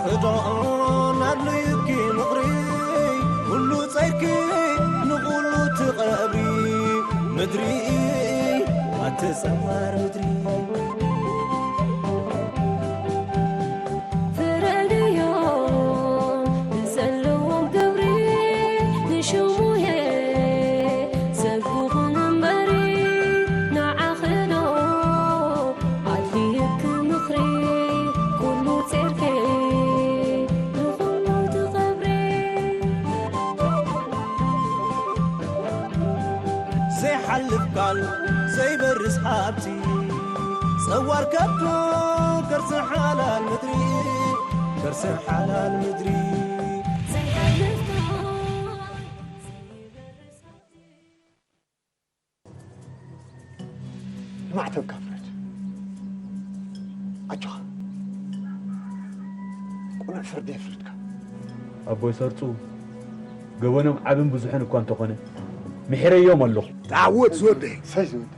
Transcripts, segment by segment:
ክዳን ኣድልዩኪ ምኽሪ፣ ኩሉ ጸይርኪ ንኹሉ ትቐብሪ። ምድሪ ኣቲ ጸዋር ምድሪ። ፍረድዮ ንዘለዎም ክብሪ፣ ንሽሙየ ሰብ ክኹን እምበሪ፣ ንዓኺ ዶ ኣድልየኪ ምኽሪ፣ ኩሉ ጸርኪ ንኹሉ ትኸብሪ። ዘይሓልፍ ቃል ዘይበርስ ሃብቲ፣ ጸዋር ከብዱ ከርሲ ሓላል ምድሪ፣ ከርሲ ሓላል ምድሪ። ዘይሓልፍ ቃል ዘይበርስ ሃብቲ። ማዕተብካ ፍረድ። ኣጆኻ። ቁኑዕ ፍርዲ የፍርድካ። ኣቦይ ሰርፁ፣ ገበኖም ዓብን ብዙሕን እኳ እንተኾነ፣ ምሒረዮም ኣለኹ። ተዓወት ዝወደይ። ሰይ ዝወደ።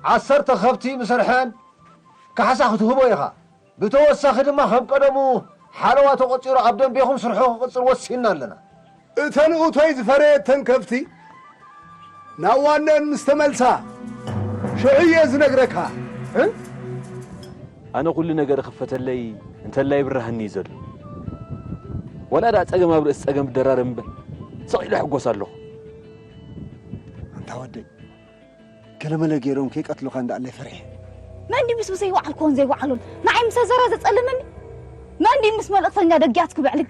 ዓሰርተ ከብቲ ብሰርሐን ካሕሳ ክትህቦ ኢኻ። ብተወሳኺ ድማ ከም ቀደሙ ሓለዋ ተቖጺሩ ኣብ ደንቤኹም ስርሑ ክቕጽል ወሲንና ኣለና። እተን እቶይ ዝፈረየተን ከብቲ ናብ ዋነን ምስ ተመልሳ ሽዑ እየ ዝነግረካ። እ? ኣነ ኩሉ ነገር ይኽፈተለይ እንተላይ ይብርሃኒ እዩ ዘሎ። ዋላ ደኣ ጸገም ኣብ ርእሲ ጸገም ይደራረብ እምበር ስቕ ኢለ እሕጎስ ኣለኹ። ኣንታ ወደይ፣ ገለመለ ገይሮም ከይቀትሉኻ እንዳኣለይ ፈሪሐ። መን ድዩ ምስ ብሰይ ይወዓል ክኾን ዘይወዓሉን ንዓይ ምስ ዘራ ዘጸልመኒ? መን ድዩ ምስ መልእኽተኛ ደግያት ክብዕልግ?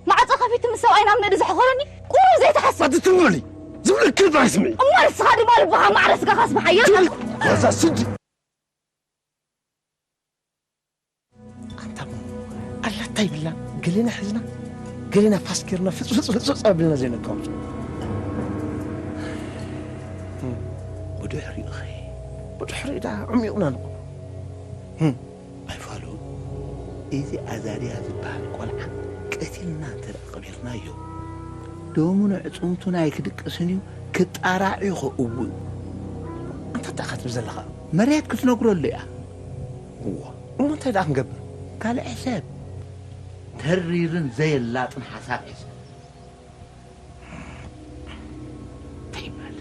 ማዕጾ ከፊቱ ምስ ሰብኣይ ናብ ነዲ ዘሕኾረኒ? ቁሩብ ዘይተሓስብ። ኣቲ ትም በሊ። ዝብለኪ ጥራይ ስምዒ። እሞ ንስኻ ድማ ልብኻ ማዕረ ስጋኻ ኣስብሓዮ። በዛ ስዲ። ኣንታ ኣላታ ይብላ ገሌና ሕዝና ገሌና ፋስኪርና ፍፅፍፅፍፅፍፅ ኣብልና ዘይነካምፁ። ብድሕሪኡ ኸ ብድሕሪኡ ዳ ዕሚቑና ንቑ። ኣይፋሉ፣ እዚ ኣዛርያ ዝበሃል ቆልዓ ቀቲልና እንተ ደኣ ቀቢርናዮ፣ ደሙን ኣዕጽምቱን ኣይክድቅስን እዩ፣ ክጣራዕ እዩ ኸእው። ኣንታ እንታይ ኢኻ ትብል ዘለኻ? መሬት ክትነግረሉ እያ። እዋ፣ እሞ እንታይ ደኣ ክንገብር? ካልእ ሕሰብ። ተሪርን ዘየላጥን ሓሳብ ሕሰብ። እንታይ ይበሃል?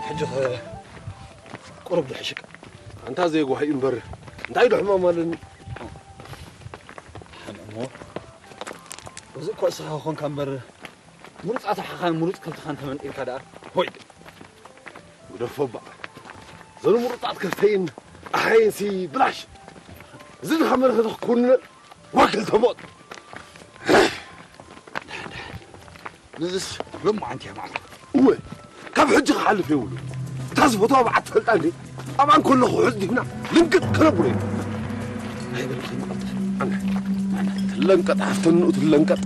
ሕጂ ኸ ቁሩብ ድሕሽቅ። ኣንታ ዘየጓሂኡ እምበር እንታይ ዶ ሕማም ኣለኒ? ሕምሞ እዚ እኮ እስኻ ኾንካ እምበር ምሩፃት ኣሓኻን ምሩፅ ከብትኻን ተመንጢልካ ደኣ ሆይ ግደፎ እባ። ዘኑ ምሩፃት ከፍተይን ኣሓይንሲ ብላሽ እዚ ድኻ መለኸተ ክኩንነ ዋክል ተሞጥ። ንዝስ ሎማዓንቲ እያ መዓልቲ። እወ ካብ ሕጂ ክሓልፍ የብሉ። እታ ዝፈትዋ በዓል ትፈልጣ እንዴ? ኣብኣ እንከለኹ ሕዚ ዲህና ልንቅጥ ክነብሮ እዩ። ኣይበልኽን ቀልጥፍ። ኣነ ኣነ ትለንቀጥ ሃፍተንኡ ትለንቀጥ።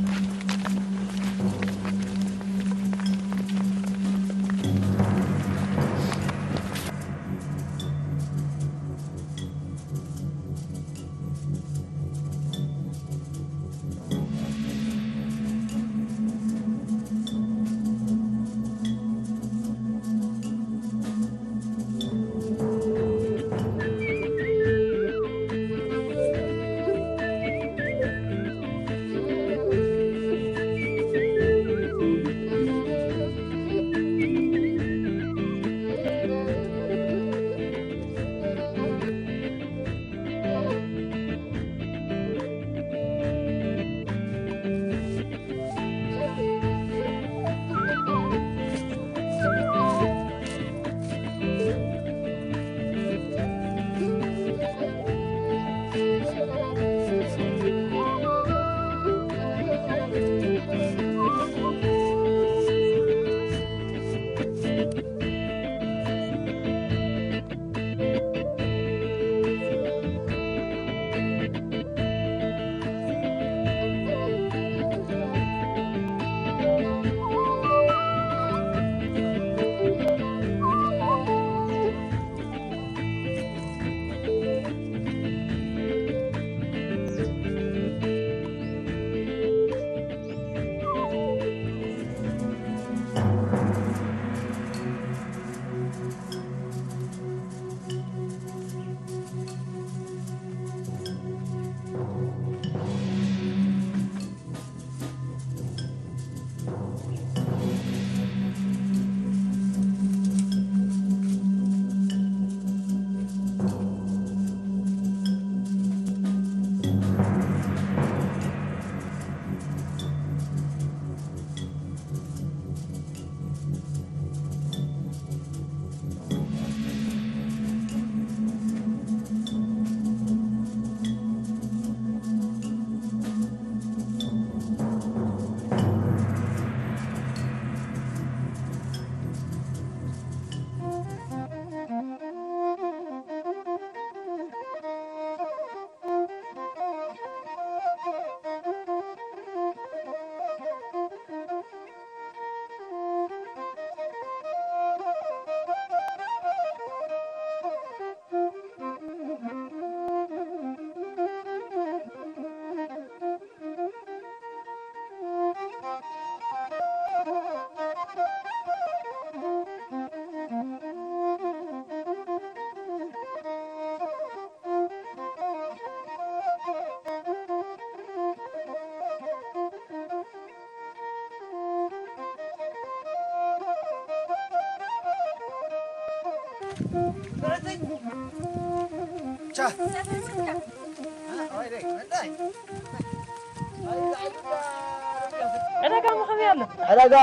ዕዳጋ መኸመይ ኣሎ? ዕዳጋ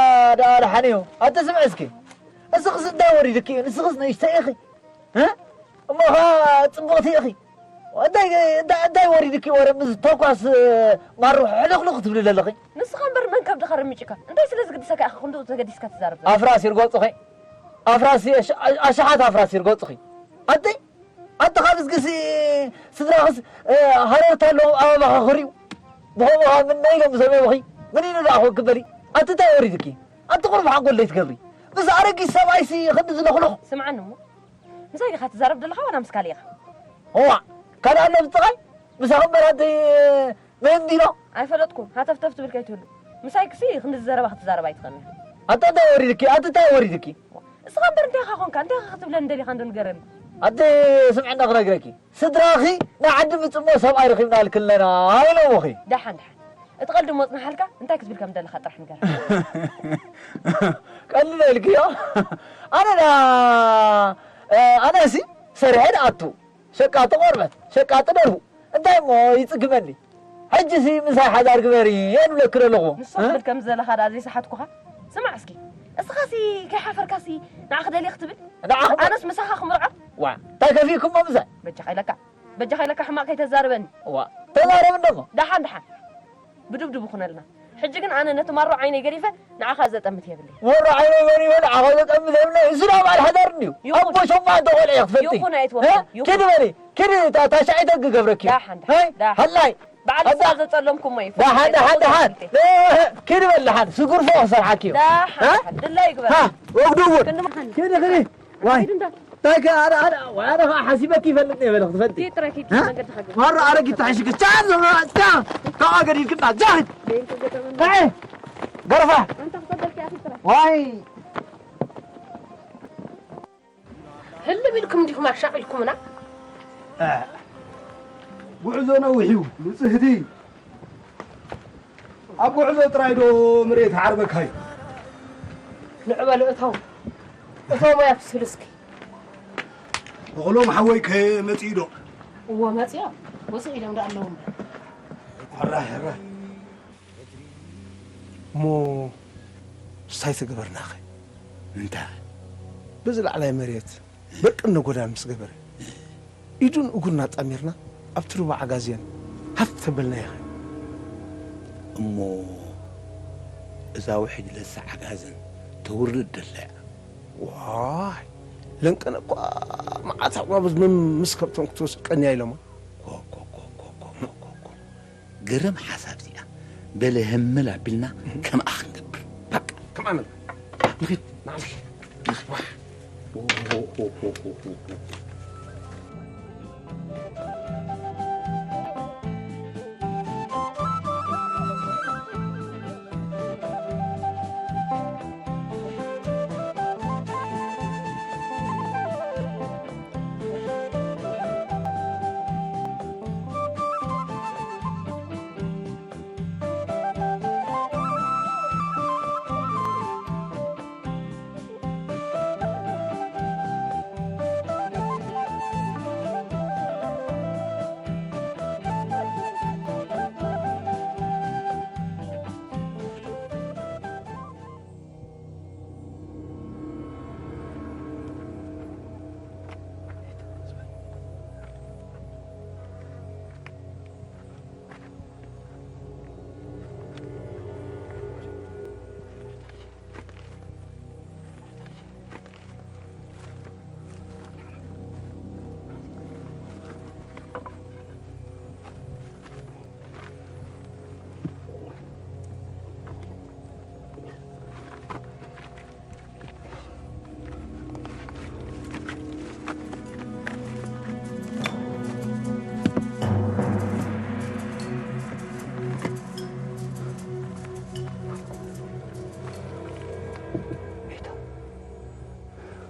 ደኣ ደሓን እዩ። ኣቲ ስምዒ እስኪ፣ እስኽስ እንታይ ወሪድኪ እዩ? ንስኽስ ንእሽተይ ኢኺ፣ እ? እሞ ኸኣ ጽብቕቲ ኢኺ። እንታይ፣ እንታይ፣ እንታይ ወሪድኪ ወረ ምስ ተኳስ ማሩ ሕልኽልኽ ትብሊ ዘለኺ? ንስኻ እምበር መን ከብድኻ ረሚጭካ? እንታይ ስለ ዝግድሰካ ኢኻ ክንድኡ ተገዲስካ ትዛረብ ዘለኻ? ኣፍራስ ይርገጹኺ። ኣፍራስ የሽ-፣ ኣሽሓት ኣፍራስ ይርገጹኺ። ኣቲ፣ ኣቲ ካብ እዝግሲ ስድራኽስ፣ እ፣ ሃረርታ ኣለዎም ኣበባኻ ክርእዩ። ብኸምኡ ኸኣ ምን ኢሎም ዝሰምዑኺ? ምን ኢሉ ደኣ ኮን ክበሊ? ኣቲ እንታይ ወሪድኪ? ኣቲ ቁሩብ ሓንጎል ዘይትገብሪ? ምስ ኣረጊት ሰብኣይሲ ክንዲ ዝለኽልኽ? ስምዓኒ እሞ። ምሳይ ዲኻ ትዛረብ ዘለኻ ዋላ ምስ ካልእ ኢኻ? እዋ፣ ካልእ ኣሎ ብጥቓይ? ምሳኺ እምበር ኣቲ መን ዲሎ? ኣይፈለጥኩን፣ ሃተፍተፍ ትብል ከይትህሉ። ምሳይ ክሲ ክንዲ ዘረባ ክትዛረብ ኣይትኽእልን ኢኻ። ኣታ እንታይ ወሪድኪ? ኣቲ እንታይ ወሪድኪ? እስኻ እምበር እንታይ ኢኻ ኾንካ? እንታይ ኢኻ ክትብለኒ ደሊኻ እንዶ ንገረኒ። ኣቲ ስምዕና ክነግረኪ። ስድራኺ ናይ ዓዲ ምጽሞ ሰብኣይ ረኺብና ኢልክለና ኢሎምኺ። ደሓን፣ ደሓን። እቲ ቀልዲ እሞ ጽንሓልካ፣ እንታይ ክትብል ከም ደለኻ ጥራሕ ንገረኒ። ቀሊል ኢልክዮ። ኣነ ደኣ፣ እ፣ ኣነሲ ሰሪሐ ደኣቱ። ሸቃጢ ቆርበት፣ ሸቃጢ ደርሁ። እንታይ እሞ ይጽግመኒ? ሕጂሲ ምሳይ ሓዳር ግበሪ እየ ዝብለኪ ዘለኹ። ንሱ እ? ክትብል ከም ዘለኻ ደኣ ዘይሰሓትኩኻ? ስማዕ እስኪ፣ እስኻሲ ከይሓፈርካሲ ንዓኺ ደልየ ክትብል? ንዓኺ? ኣነስ ምሳኻ ክምርዖ? ዋ፣ እንታይ ከፊእኩሞ ምሳይ? በጃኻ ኢለካ፣ በጃኻ ኢለካ ሕማቕ ከይተዛርበኒ። ዋ፣ ተዛረብ እንደሞ። ደሓን፣ ደሓን። ብድብድብ ይኹነልና። ሕጂ ግን ኣነ ነቲ ማሮ ዓይነይ ገዲፈ ንዓኻ ዘጠምት የብለይ። ማሮ ዓይነይ ገዲፈ ንዓኻ ዘጠምት የብለይ። እሱ ደኣ በዓል ሓዳር እንድዩ። ይኹን። ኣቦ ሸውዓተ ቆልዑ እየ ክትፈልጢ። ይኹን ኣይትወስን። እ? ይኹን። ኪዲ በሊ። ኪዲ እታ፣ እታ ሻዒ ተግ ገብረኪ። ደሓን፣ ደሓን፣ ሀይ፣ ደሓን። ሃላይ። በዓል ኣታ ንሳ ዘጸለምኩሞ እዩ። ደሓን፣ ደሓን፣ ደሓን። እ፣ ኪዲ በል ደሓን። ስጉርፎ ክሰርሓኪ እዩ። ደሓን፣ እ? ደሓን። ድላይ ይግበር። ሃ፣ ወግዱ እውን። ክንዲ መሓኒ። ኪዲ፣ ኪዲ። ዋይ። ኪዲ እንዳ እንታይ ከ ኣነ፣ ኣነ፣ ኣነ ኸዓ ሓሲበኪ ይፈልጥ እየ በለ ክትፈልጢ። ኪድ ጥራይ ኪድ እ? መንገዲ ሃገር። ማሮ ኣረጊት ተሓሽኪ። ቻ፣ ቻ፣ ካብኣ ገዲልክና። ቻ። ደይን ከገጠመና። ኣይ፣ ገርፋ። ኣንታ ክፈደልኪ ኣኺ ጥራይ። ዋይ። ህልም ኢልኩም እንዲኹም ኣሻቒልኩምና። እ፣ ጉዕዞ ነዊሕ እዩ፣ ንጽህቲ። ኣብ ጉዕዞ ጥራይ ዶ መሬት ዓርበካ እዩ? ንዕበሉ እቶም፣ እቶም ኣፍስሉ እስኪ። እኽሎም ሓወይ ከ መጺኡ ዶ? እዎ መጺኦም፣ ውጽእ ኢሎም ዶ ኣለዉ እምበር። ሕራይ፣ ሕራይ። እሞ እንታይ ተገበርናኸ? እንታይ? በዚ ላዕላይ መሬት በቅነ ጎዳን ምስ ገበረ፣ ኢዱን እግሩን ኣጣሚርና ኣብቲ ሩባ ዓጋዜን ሃፍ ተበልናዮ ኸ? እሞ እዛ ውሕጅ ለሳ ዓጋዘን ተውርድ ደላ እያ። ዋይ፣ ለንቀነ እኳ መዓት ኣዕዋፍ መም-፣ ምስ ከብቶም ክትወስድ ቀንያ ኢሎማ። ኮ፣ ኮ፣ ኮ። ግርም ሓሳብ እዚኣ። በለ ህምል ኣቢልና ከምኣ ክንገብር። በቃ። ከምኣ ንብል። ንኺድ፣ ንዓል። ንኺድ።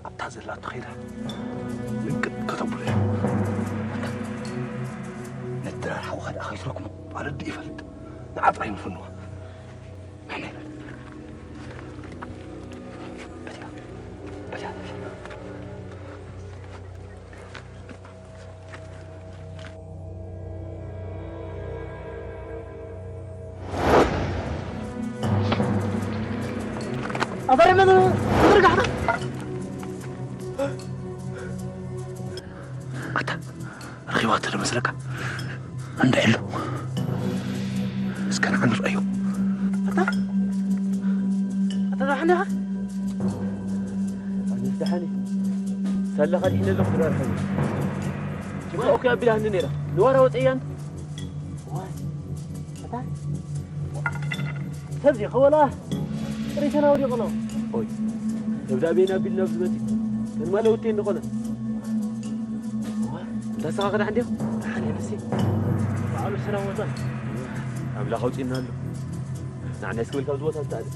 ኣብታ ዘላቶ ኸይዳ ልንቅጥ ከተብሎ እየ። ነቲ ድራር ሓውኻ ደኣ ከይትረክሞ። ኣረዲ ይፈልጥ። ንዓ ጥራይ ንፍንዋ። ንሕና ይበል። በትያ፣ በትያ። ኣዛርያ መን ተዘርጋሕካ? ኣታ ረኺባቶ ዶ መስለካ? እንድዒ ኣሎ። እስከ ንዓ ንርኣዮ። ኣታ ኣታ ደሓን ዲኻ? ኣነስ ደሓን እየ። ሳላ ከድሕነ ኣለኹ ድራር ሓይሉ። ጅግና እኮ ኣቢላኒ ነይራ። ንዋራ ወፀያን። ዋይ፣ ኣታ ሰብ ዲኻ ወላ ጥሪተና ወዲቑ ነው። ኦይ፣ ደብዳቤና ቢልና ኣብዚ መፂ። ከንማ ለውቴ እንደኾነ። እዋ፣ እንዳ ስኻ ክዳሕ እንዲኹ? ደሓን እየ ንሲ። በዓሉ ሰላም ወፃ። ኣምላኽ ኣውፂእና ኣሎ። ንዓና እስክብል ካብዚ ቦታ ዝተኣለ።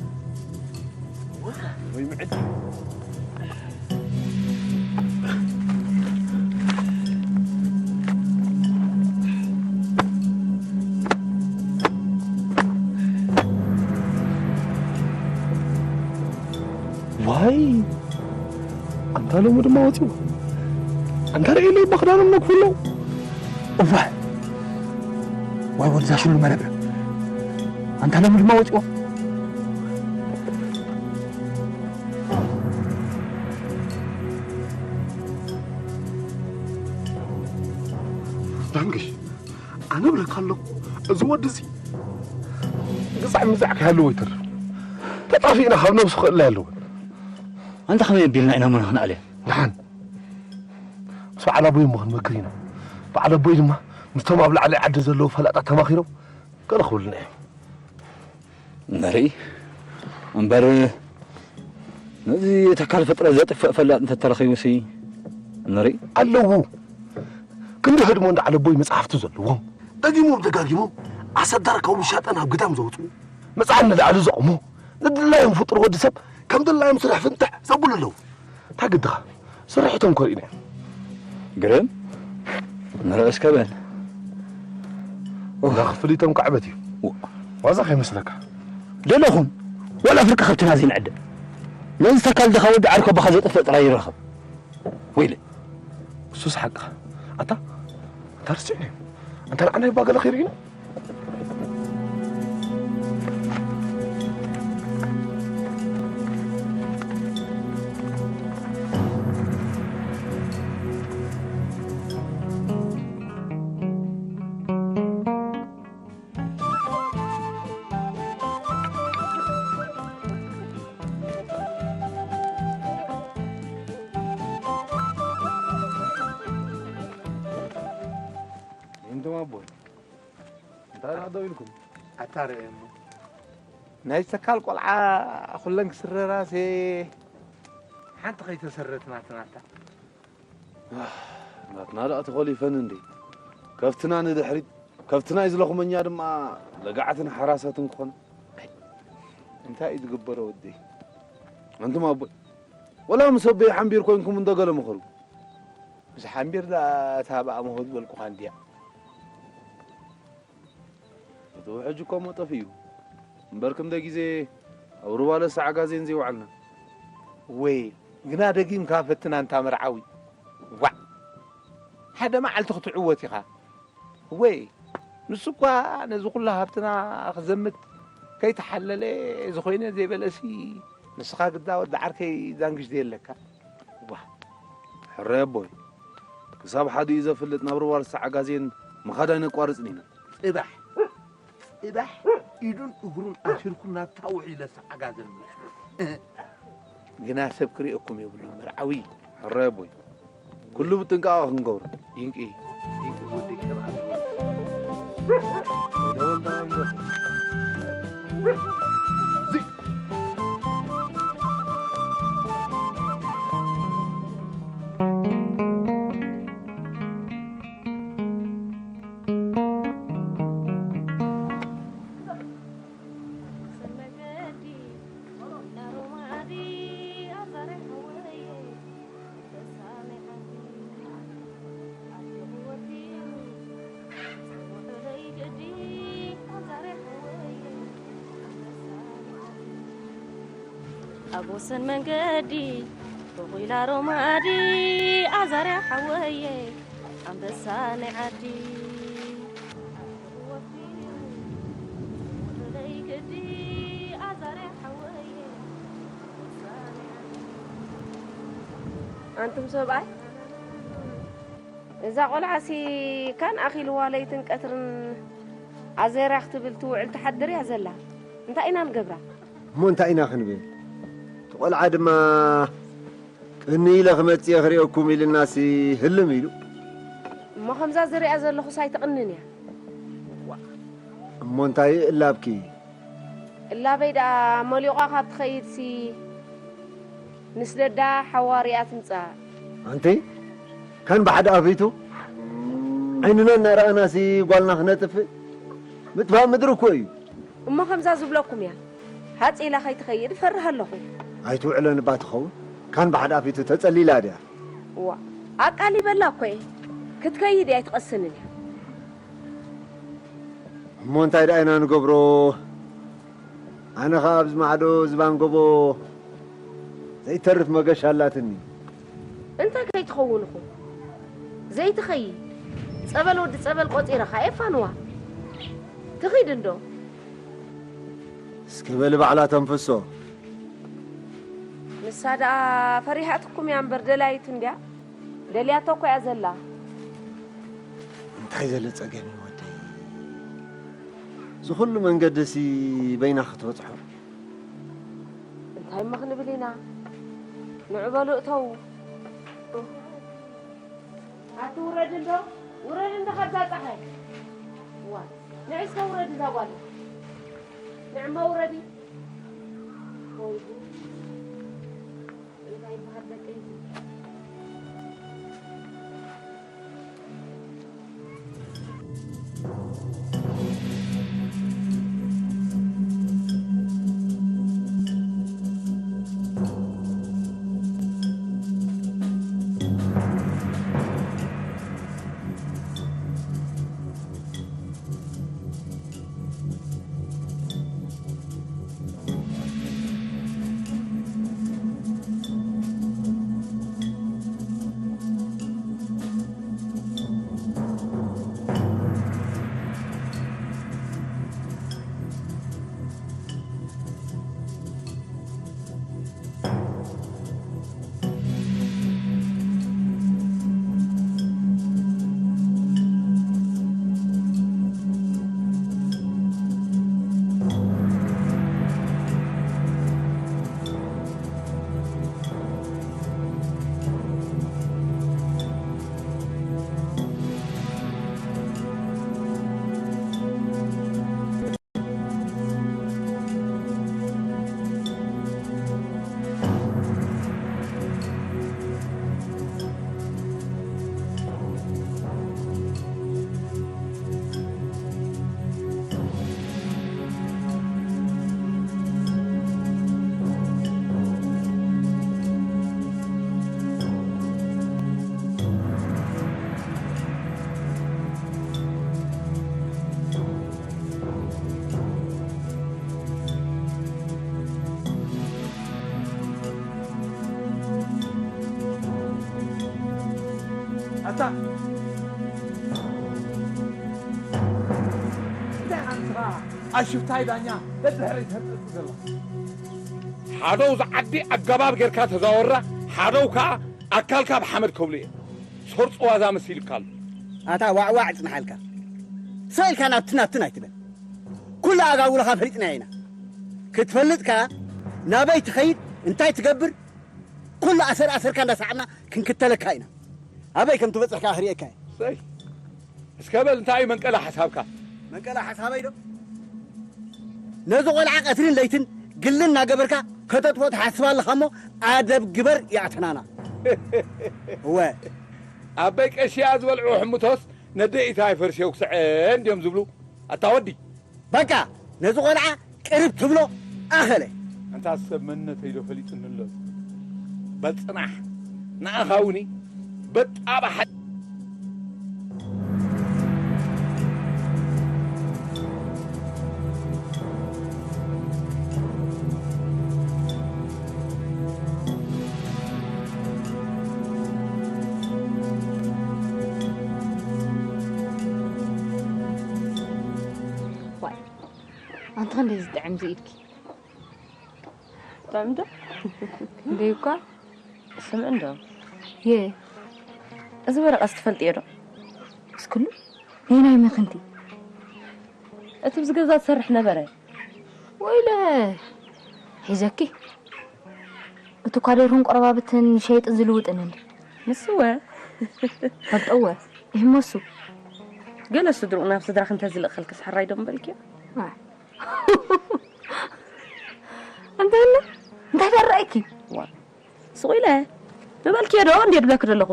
እዋ፣ ወይ ምዕድ። ዋይ! ኣንታ ሎሚ ድማ ወፂኡ። ኣንታ ርእየለይ እባ ክዳኖም ነግፉ ኣለዉ። እዋይ! ዋይ ወድዛ ሽሉ መረብ። ኣንታ ሎሚ ድማ ወፂኡ። ዳንግሽ፣ ኣነ እብለካ ኣለኹ፣ እዚ ወዲ እዚ ግዛዕ ምዛዕ ከይሃለዎ ይተርፍ። ተጣፊእና ካብ ነብሱ ክእለ ኣለዎ። ኣንታ ከመይ ኣቢልና ኢና እሞ ንኽንኣልዮ? ደሓን፣ ምስ በዓል ኣቦይ እሞ ክንመክር ኢና። በዓል ኣቦይ ድማ ምስቶም ኣብ ላዕሊ ዓዲ ዘለዉ ፈላጣት ተማኺሮም ገለ ክብሉና እዮም። ንርኢ እምበር፣ ነዚ ተካል ፍጥረት ዘጥፍእ ፈላጥ እንተተረኺቡሲ ንርኢ። ኣለዉ። ክንዲ ህድሞ እንዳ ዓለቦይ መጽሓፍቲ ዘለዎም፣ ደጊሞም ደጋጊሞም ኣሰዳር ካብ ውሻጠ ናብ ግዳም ዘውፅኡ፣ መጽዓን ንላዕሊ ዘቑሙ፣ ንድላዮም ፍጡር ወዲ ሰብ ከም ድላዮም ስራሕ ፍንትሕ ዘብሉ ኣለዉ። እንታይ ግድኻ? ስርሒቶም ከርእዩና እዮም። ግርም፣ ንርኢ እስከ በል። እዛ ክፍሊቶም ካዕበት እዩ። ው- ዋዛ ከይመስለካ። ደለኹም፣ ዋላ ፍርቂ ከብትና ዘይንዕደ። ነዚ ተካል ድኻ ወዲ ዓርኮ ባኻ ዘጥፍእ ጥራይ ይረኸብ። ወይለ። እሱስ ሓቅኻ። ኣታ፣ ኣታ ርስዕኒ። ኣንታ ንዓና ይባገለ ከይርኢና። እንቶም ኣቦይ፣ እንታይ ደኣ ደው ኢልኩም? ኣታ ርአ እሞ። ናይ ተካል ቆልዓ ኩለን ክስረራሴ ሓንቲ ከይተሰረት ናትናታ። ናትና ደኣ ተኾሊፈን እንዴ? ከፍትና ንድሕሪት፣ ከፍትና ይዝለኹመኛ ድማ ለጋዓትን ሓራሳትን ክኾና። እንታይ እዩ ዝግበሮ ወደይ? ኣንቱም ኣቦይ፣ ወላ ምስ ኣቦይ ሓምቢር ኮይንኩም እንዶ ገለ ምኸሩ። ምስ ሓምቢር ደኣ እታ ብኣ ምሆ ዝበልኩኻ እንድያ። እቲ ውሕጅ እኮ እሞ ጠፊኡ። እምበር ክንደይ ግዜ ኣብ ሩባ ለሳ ዓጋዜን ዘይወዓልና። ወይ ግና ደጊምካ ፈትና እንታ መርዓዊ። ዋዕ! ሓደ መዓልቲ ክትዕወት ኢኻ። ወይ ንሱ እኳ ነዚ ኩሉ ሃብትና ክዘምት ከይተሓለለ፣ እዚ ኮይነ ዘይበለሲ፣ ንስኻ ግዳ ወዲ ዓርከይ ዛንግሽ ዘየለካ። ዋ! ሕራይ ኣቦይ፣ ክሳብ ሓዲኡ ዘፍልጥ ናብ ሩባ ለሳ ዓጋዜን ምኻድ ኣይነቋርጽን ኢና። ጽባሕ፣ ጽባሕ ኢዱን እግሩን ኣሲርኩም ናብታ ውዒ ለሳ ዓጋዜን ምለሱ። ግና ሰብ ክርእየኩም የብሉን መርዓዊ። ሕራይ ኣቦይ፣ ኩሉ ብጥንቃቐ ክንገብሮ። ድንቂ፣ ድንቂ ወደይ፣ ቅብኣት። ኣብ ወሰን መንገዲ ተኺላ ሮማዲ ኣዛርያ ሓወየ ኣንበሳ ናይ ዓዲ። ወፊሩ ወደይ ገዲ ኣዛርያ ሓወየ ኣንቱም ሰብኣይ፣ እዛ ቆልዓሲ ካን ኣኺልዋ ለይትን ቀትርን ኣዜርያ ክትብል ትውዕል ትሓድር እያ ዘላ። እንታይ ኢና ንገብራ? እሞ እንታይ ኢና ክንብል? እቲ ቆልዓ ድማ ቅኒ ኢለ ክመጽእ እየ ክርእየኩም ኢልናሲ ህልም ኢሉ። እሞ ከምዛ ዝሪኣ ዘለኹስ ኣይትቕንን እያ። እሞ እንታይ እላብኪ? እላበይ ደኣ መሊቋ ካብ ትኸይድሲ ንስደዳ ሓዋርያ ትምጻእ። ኣንቲ ካን ብሓደ ኣፊቱ ዓይንና እናረኣናሲ ጓልና ክነጥፍእ ምጥፋእ ምድሪ እኮ እዩ። እሞ ከምዛ ዝብለኩም እያ። ሃጽ ኢላ ከይትኸይድ እፈርህ ኣለኹ። ኣይትውዕለን እባ ትኸውን። ካን ብሓደ ኣፊቱ ተጸሊላ ድያ? እዋ፣ ኣቃሊበላ እኮ እየ። ክትከይድ እያ ኣይትቐስንን እያ። እሞ እንታይ ደኣ ኢና ንገብሮ? ኣነ ኸኣ ኣብዚ ማዕዶ ዝባን ጎቦ ዘይተርፍ መገሻ ኣላትኒ። እንታይ ከይትኸውን እኹ? ዘይትኸይድ? ጸበል ወዲ ጸበል ቆጺረኻ ኤፋንዋ። ትኺድ እንዶ? እስከ በሊ ባዕላ ተንፍሶ። ንሳ ደኣ ፈሪሃትኩም እያ እምበር ደላይት እንድያ። ደልያቶ እኮ እያ ዘላ። እንታይ ዘለ ጸገም እዩ ወደይ? እዚ ኩሉ መንገድሲ በይና ክትበጽሖ? እንታይ እሞ ክንብል ኢና? ንዑ በሉ እተዉ። ኣቲ ውረድ እንዶ፣ ውረድ እንዶ ካብዛ ጸሓይ። ዋ፣ ንዒ እስከ ውረድ እዛ ጓል። ንዕሞ ውረዲ። ወይ ጉድ። እንታይ ይበሃል ደቀይ? ኣታ እንታይ ኣንታ ኣሽፍታይ ዳኛ ደድሕሪ ተንጠጥ ዘሎ ሓደው ዝዓዲ ኣገባብ ጌርካ ተዛወራ ሓደው ከኣ ኣካልካ ብሓመድ ከብሉ እየ ሰርጾ ዋዛ መሲልካ ኣሎ ኣታ ዋዕዋዕ ጽንሓልካ ሰኢልካ ናብትን ናብትን ኣይትበል ኩሉ ኣጋውልኻ ፈሊጥና ኢና ክትፈልጥ ከኣ ናበይ ትኸይድ እንታይ ትገብር ኩሉ ኣሰር ኣሰርካ እንዳሰዓብና ክንክተለካ ኢና ኣበይ ከም ትበጽሕ ከኣ ክርእየካ እየ ሰይ እስከ በል እንታይ እዩ መንቀላ ሓሳብካ መንቀላ ሓሳበይ ዶ ነዚ ቆልዓ ቀትርን ለይትን ግልን እናገበርካ ከተጥፎ ትሓስብ ኣለኻ እሞ ኣደብ ግበር ያዕተናና እወ ኣበይ ቀሽያ ዝበልዑ ሕምቶስ ነደኢታ ይፈርሽዮ ክስዐ እንድዮም ዝብሉ ኣታ ወዲ በቃ ነዚ ቆልዓ ቅርብ ትብሎ ኣኸለ ኣንታ ሰብ መንነተይ ዶ ፈሊጡኒ ኣሎ በል ጽናሕ ንኣኻ እውን በጣባሓ ዋይ ኣንቲ ክንደይ ዝጥዕም ዝኢድኪ ጥዕምዶ ክንደይ እኳ ስምዕ እንዶ የ፣ እዚ ወረቐት ትፈልጥዮ ዶ? እስክሉ ነየናይ መኽንቲ? እቲ ብዚ ገዛ ትሰርሕ ነበረ። ወይለ፣ ሒዘኪ። እቲ ኳ ደርሁን ቆረባብትን ሸይጥን ዝልውጥን እንዲ? ንስወ? ፈልጠወ። ይህመሱ። ገለ ስድርኡ ናብ ስድራኺ እንተዝልእኸልኪ ስሕራይ ዶ ምበልክዮ? ዋ። እንታይ ኢለ? እንታይ ደረእኪ? ዋ። ስቕ ኢለ ምበልክዮ ዶ እንዴ ድብለኪ ዘለኹ?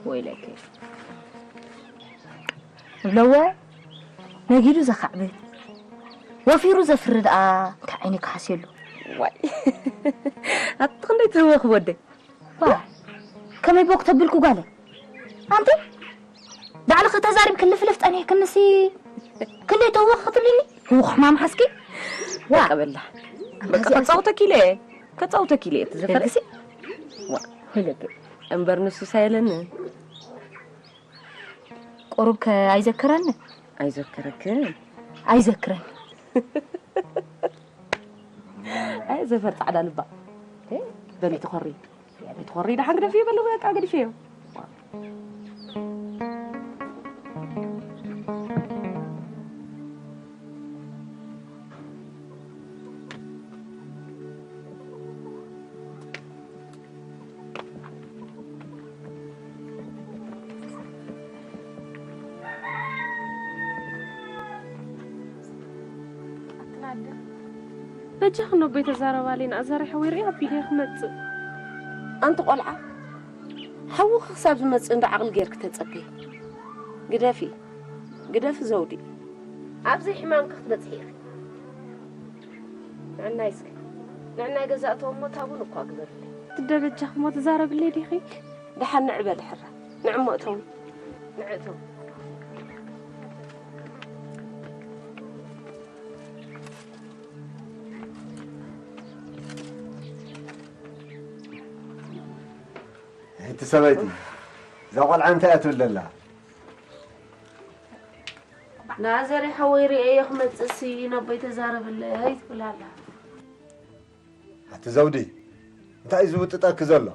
ወይለኪ። እብለወ ነጊዱ ዘኻዕብት፣ ወፊሩ ዘፍሪ ደኣ እንታይ ዓይኒ ክሓስየሉ? ዋይ። ኣቲ ክንደይ ትህወኺ ወደይ? ዋ፣ ከመይ ቦክ ተብልኩ ጓለ? ኣንቲ ባዕልኺ ተዛሪብኪ ልፍልፍ ጠኒሕክንሲ ክንደይ ተወኽ ክትብልኒ? ህውኽ ሕማም ሓስኪ? ዋ። በቃ በላ። ኣንታ በቃ እዚኣ ከጻውተኪ ኢለ እየ። ከጻውተኪ ኢለ እየ። እቲ ዘፈር እሲ? ዋ። ወይለኪ። እምበር ንሱ ሳይለኒ። ቁሩብ ከ ኣይዘክረኒ? ኣይዘክረክን? ኣይዘክረኒ። ኣይ ዘፈር ጻዕዳ ልባ። በሊ ትኾሪ። በሊ ትኾሪ ደሓን ግደፍዮ በሉ በቃ ግድፍዮ። ኣትናደ በጃኺ ነቦይ ተዛረባለይ፣ ንኣዛሪ ሓወይ ርእየ ኣቢለ ክመጽእ። ኣንቲ ቆልዓ፣ ሓውኺ ክሳብ ዝመጽእ እንዶ ዓቕሊ ጌርኪ ተጸበዪ። ግደፊ፣ ግደፊ ዘውዲ። ኣብዚ ሕማምኪ ክትበጽሒ ኢኺ። ንዕናይ እስከ፣ ንዕናይ ገዛእተው እሞ ታቡን እኳ ግበርለይ። ትደ በጃኺ እሞ ትዛረብለይ ዲኺ? ደሓን ንዕ በሊ ሕራ። ንዕ እሞ እተዊ። ንዕ እተዊ። እቲ ሰበይቲ፣ እዛ ቆልዓ እንታይ እያ ትብል ዘላ? ናዘሪ ሓወይ ርእየዮ ክመጽእሲ ነቦይ ተዛረብለይ ትብል ኣላ። ኣቲ ዘውዲ፣ እንታይ እዩ ዝውጥጠኪ ዘሎ?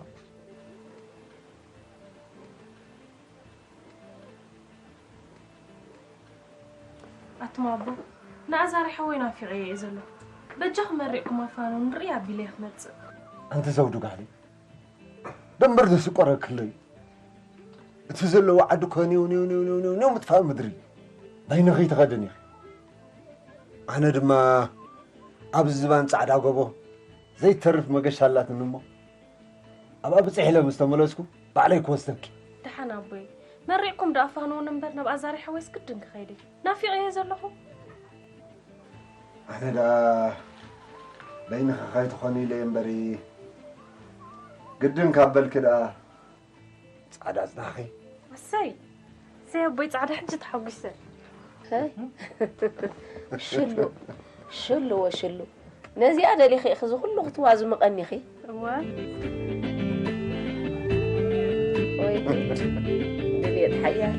ኣቱም ኣቦ፣ ንኣዛሪ ሓወይ ናፊቐዮ እየ ዘለኹ። በጃኹም መሪቕኩም ኣፋንዎ ንርኢ ኣቢለ ክመጽእ። ኣንቲ ዘውዱ ጋሊ፣ ደንበር ዘስቆረክለይ። እቲ ዘለዎ ዓዲ እኮ ኔው፣ ኔው፣ ኔው፣ ኔው፣ ኔው፣ ኔው ምጥፋእ ምድሪ። በይንኺ ትኸድን ኢኺ። ኣነ ድማ ኣብዚ ዝባን ጻዕዳ ጎቦ ዘይተርፍ መገሻ ኣላትኒ እሞ፣ ኣብኣ ብጽሕ ኢለ ምስ ተመለስኩ፣ ባዕለይ ክወስደኪ። ደሓን ኣቦይ፣ መሪቕኩም ደኣ ፋንዎን እምበር፣ ናብ ኣዛሪ ሓወይስ ግድን ክኸይድ እየ። ናፊቐዮ ዘለኹ። ኣነ ደኣ በይንኺ ከይትኾኒ ኢለ እየ እምበሪ፣ ግድን ካብ በልኪ ደኣ ጻዕዳ ጽናኺ። ኣሰይ፣ ኣሰይ ኣቦይ ጻዕዳ ሕጂ ተሓጒሰ። ሀይ፣ ሽሉ፣ ሽሉ ወሽሉ። ነዚኣ ደሊኺ ኢኺ እዚ ኩሉ ክትዋዝሚ ቀኒኺ። እወ። ወይ ድልየት ሓያል።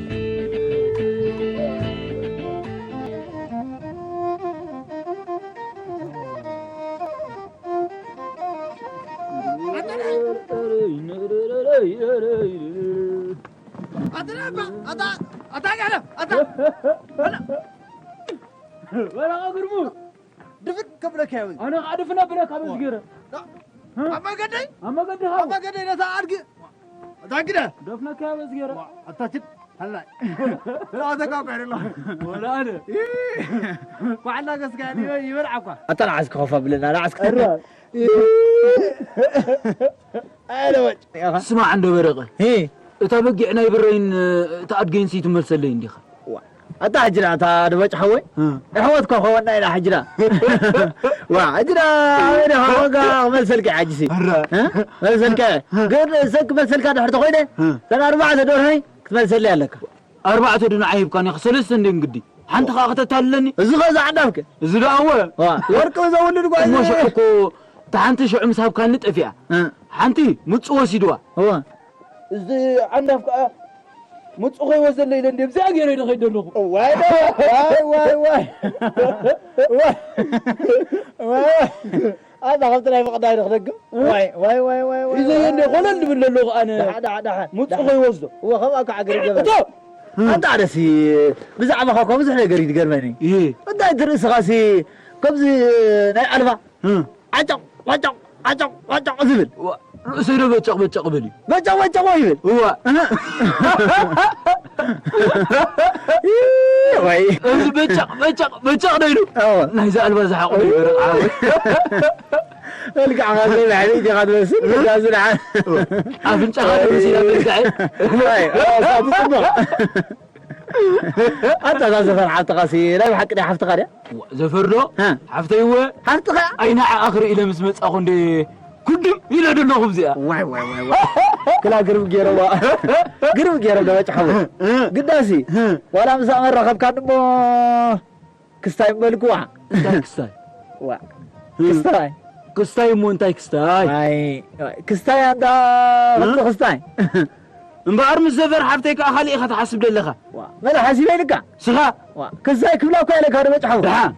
ኣታ፣ ኣታ፣ ኣታ፣ ኣታ፣ ኣታ፣ በረኻ ግርሙ። ድፍን ከብለካ እየ። ኣነ ኸዓ ድፍን ኣብለካ በዚ ገይረ። ኣብ መገደይ? ኣብ መገዲ ሃው። ኣብ መገደይ ነታ ኣድጊ። ኣታ ግደ። ደፍነካ በዚ ገይረ። ኣታ ችድ። ሃላይ። ራተካ ቆይርላ። ወላ ኣነ። ኳዕላ ገስካ ይበልዓ እኳ። ኣታ ንዓስኪ ኮፍ ኣብለና፣ ንዓስኪ። ኣረ። ኣረ ወጭ። ስማዕ እንዶ በረቐ። ሄ። እታ በጊዕ ናይ ብረይን፣ እታ ኣድገይን ሲ ትመልሰለይ እንዲኻ። ዋ። ኣታ ሕጅራ፣ ኣታ ደበጭ ሓወይ? እ። ኣሕዋትካ ኸወና ኢና ሕጅራ። ዋ፣ ሕጅራ፣ ኣበይ ዲኻ? ወጋ፣ መልሰልካ ሕጅሲ። ኣረ። እ? መልሰልካ። እ። ግን ሰክ መልሰልካ ድሕር ተኾይነ፣ እ። ተን ኣርባዕተ ደርሆይ ክትመልሰለይ ኣለካ። ኣርባዕተ ዶ ንዓይ ሂብካኒ፣ ሰለስተ እንድየን ግዲ። ሓንቲ ኸኣ ከተታልለኒ። እዚ ኸ ዝዓንዳፍከ? እዚ ደኣ እወ። ዋ፣ ወርቂ ዘውልድ ጓል እሞ እዚ። ሽዑ እኮ፣ እታ ሓንቲ ሽዑ ምስ ሃብካኒ ጠፊኣ። እ። ሓንቲ ምጹ ወሲድዋ። እወ። እዚ ዓንዳፍ ከኣ ምጹ ኸይወሰለ ኢለ እንድየ ብዚኣ ገይረ ኢለ ኸይደ ኣለኹ። ዋይ ዶ፣ ዋይ፣ ዋይ፣ ዋይ። ዋይ። ዋይ። ኣታ ከምቲ ናይ ምቕዳይ ዶ ክደግም? ዋይ፣ ዋይ፣ ዋይ፣ ዋይ፣ ዋይ። ሒዘዮ እንደ ኮለል ዝብል ዘሎ ከኣ ነ-፣ ደሓ፣ ደሓ፣ ደሓ፣ ምጹ ደሓ። ከይወስዶ። እወ፣ ከምኣ ከዓ ገሪብ ገበር። እቶ! ኣንታ ደሲ፣ ብዛዕባኻ እኮ ብዙሕ ነገር እዩ ዝገርመኒ። እየ። እንታይ እቲ ርእስኻሲ ከምዚ ናይ ኣልባ እ። ዓጨቕ፣ ዋጨቕ፣ ዓጨቕ፣ ዋጨቕ ዝብል? ዋ፣ ርእሰይ ዶ በጨቕ በጨቕ በል እዩ? በጨቕ በጨቕ ይብል? እዋ። እህ። ወይ። እዚ በጨቕ በጨቕ በጨቕ ዶ ኢሉ? እወ። ናይዚ ኣልባ ዝሓቑ ዶ ይበርቕ ዓወይ? መልክዕኻ ዘይባዕለይ ዲኻ ትመስል? እዛ ዝለዓል። ኣፍንጫኻ ዶ መሲላ መልክዐይ? ኣይ፣ ኣዎ፣ ካብ ጽቡቕ። ኣንታ እዛ ዘፈር ሓፍትኻሲ ናይ ብሓቂ ድያ ሓፍትኻ ድያ? ዋ፣ ዘፈር ዶ? እ። ሓፍተይ እወ። ሓፍትኻ? ኣይ ንዓኣ ክርኢ ኢለ ምስ መጻኹ እንደ ኩድም ኢለ ደለኹ እዚኣ። ዋይ፣ ዋይ፣ ዋይ፣ ዋይ። ክላ ግርም ገይረዋ። ግርም ገይረ ዶ በጭሓዎ። እ። ግዳሲ። እ። ዋላ ምስ ኣመራኸብካኒ እሞ ክስታይ ምበልኩዋ። እንታይ ክስታይ? ዋ። እ። ክስታይ። ክስታይ እሞ እንታይ ክስታይ? ኣይ፣ ኣይ፣ ክስታይ ኣንታ እ? ክስታይ። እምበኣር ምስ ዘፈር ሓፍተይ ከኣ ካሊእ ኢኻ ትሓስብ ደለኻ። ዋ፣ መን ሓሲበ ኢልካ? ስኻ። ዋ፣ ክሳይ ክብላ እኮ ኢለካ ዶ መጭሓፉ? ደሓን።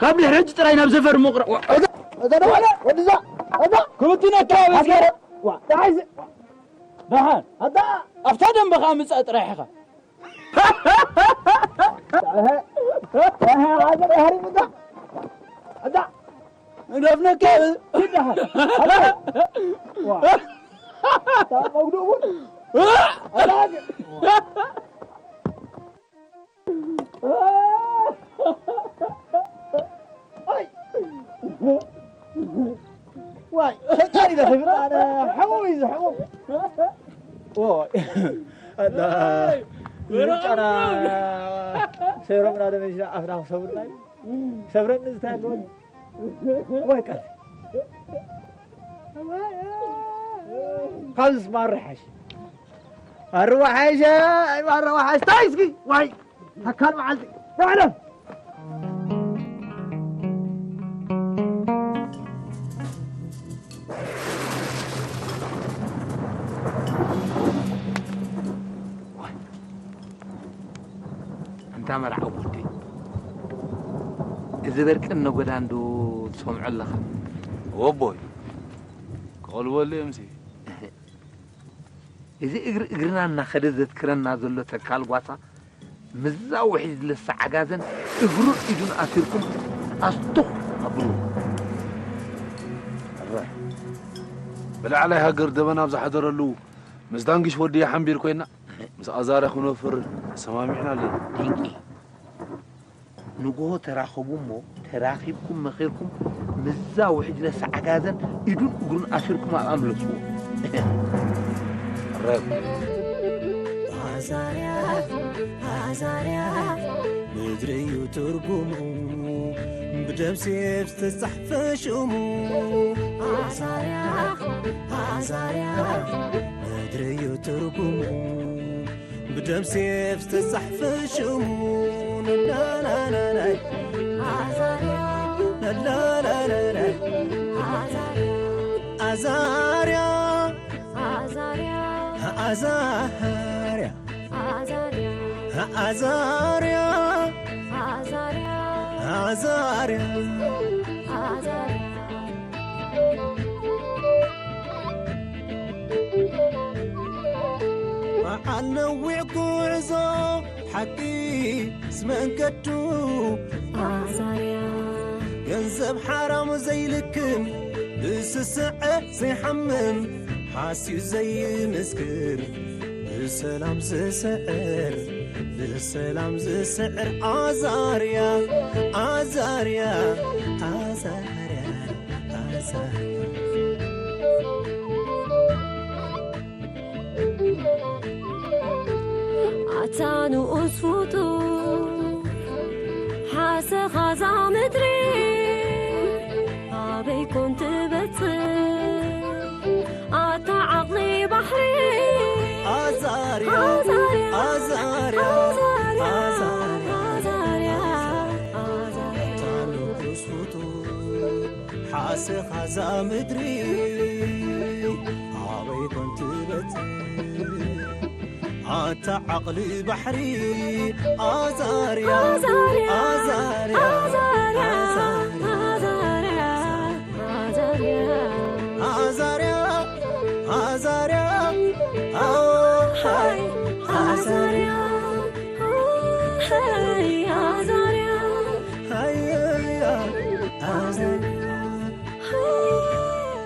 ካብ ድሕሪ ሕጂ ጥራይ ናብ ዘፈር ምቕረ-፣ ዋ፣ እዛ፣ እዛ ደዋለ፣ ወድዛ፣ እዛ። ክብትነካ በዚ። ኣታ፣ ዋ፣ ደሓን ዝ-፣ ደሓን። ኣታ። ኣብታ ደንበኻ ምጻእ ጥራይ ኢኻ። እህ፣ እህ፣ ኣታ፣ ደሓን ምጻእ። ኣታ። ንደፍነካ ብ-፣ ኪድ ደሓን። ኣታ። ዋ። እታ መጉድኡ እውን። ኣታ። ኣይ። ዋይ፣ ፈጣሪ ደኺብና፣ ኣነ ሕሙም እዩ ዝሕሙም። ኦይ። ኣታ። ምርጫና ሰይሮምና ደመሽና ኣፍና ክሰብሩና እዩ። ሰብረኒ ዝታይ ኣለዎ? ወይ ቃል። ካብዚስ ማራ ይሓይሽ። ማራ ይሓይሽ፣ ኣይ ማራ ይሓይሽ። ታይ እስኪ፣ ዋይ፣ ተካል መዓልቲ። ንዕለም። ኣንታ መርዓዊ ወደይ፣ እዚ በርቂ ነጎዳ እንዶ ትሰምዖ ኣለኻ? ወቦይ፣ ክቐልበሉ እዮምሲ። እዚ እግሪ እግርና እናኸደ ዘትክረና ዘሎ ተካል ጓሳ፣ ምስዛ ውሒዝ ለሳ ዓጋዘን እግሩን ኢዱን ኣሲርኩም ኣስቱኽ ኣብሉ። ኣረ፣ ብላዕላይ ሃገር ደበና ኣብ ዝሓደረሉ፣ ምስ ዳንግሽ ወዲ ሓምቢር ኮይና፣ ምስ ኣዛርያ ክነፍር ተሰማሚዕና ኣለና። ድንቂ። ንግሆ ተራኸቡ እሞ፣ ተራኺብኩም መኺርኩም፣ ምስዛ ውሕጅ ነሳ ዓጋዘን ኢዱን እግሩን ኣሲርኩም ኣብኣ ምለስዎ። ኣዛርያ፣ ኣዛርያ፣ ምድሪ እዩ ትርጉሙ፣ ብደም ሴፍ ዝተጻሕፈ ሽሙ። ኣዛርያ፣ ኣዛርያ፣ ምድሪ እዩ ትርጉሙ፣ ብደም ሴፍ ዝተጻሕፈ ሽሙ። ናናናናይ። ኣዛርያ። ናናናናይ። ኣዛርያ። ኣዛርያ። ኣዛርያ። ኣዛርያ። ኣዛርያ። ኣዛርያ። ኣዛርያ። ኣዛርያ። በዓል ነዊዕ ጉዕዞ ሓቂ ምስ መንገዱ ኣዛርያ። ገንዘብ ሓራም ዘይልክም ብስስዐ ዘይሓምም ሓስዩ ዘይምስክር ብሰላም ዝስዕር ብሰላም ዝስዕር ኣዛርያ ኣዛርያ ኣዛርያ ኣዛርያ። ኣታ ንኡስ ፍጡር ሓሰኻ እዛ ምድሪ ኣበይ ኮን ትበጽሕ? ኣታ ዓቕሊ ባሕሪ ኣዛርያ ኣዛርያ ኣዛርያ ኣዛርያ ኣዛርያ ኣዛርያ። ኣታ ንኡስ ፍጡር ሓሰኻ እዛ ምድሪ ኣበይ ኮን ትበጽሕ? ኣታ ዓቕሊ ባሕሪ ኣዛርያ ኣዛርያ ኣዛርያ ኣዛርያ ኣዛርያ ኣዛርያ። መሳርያ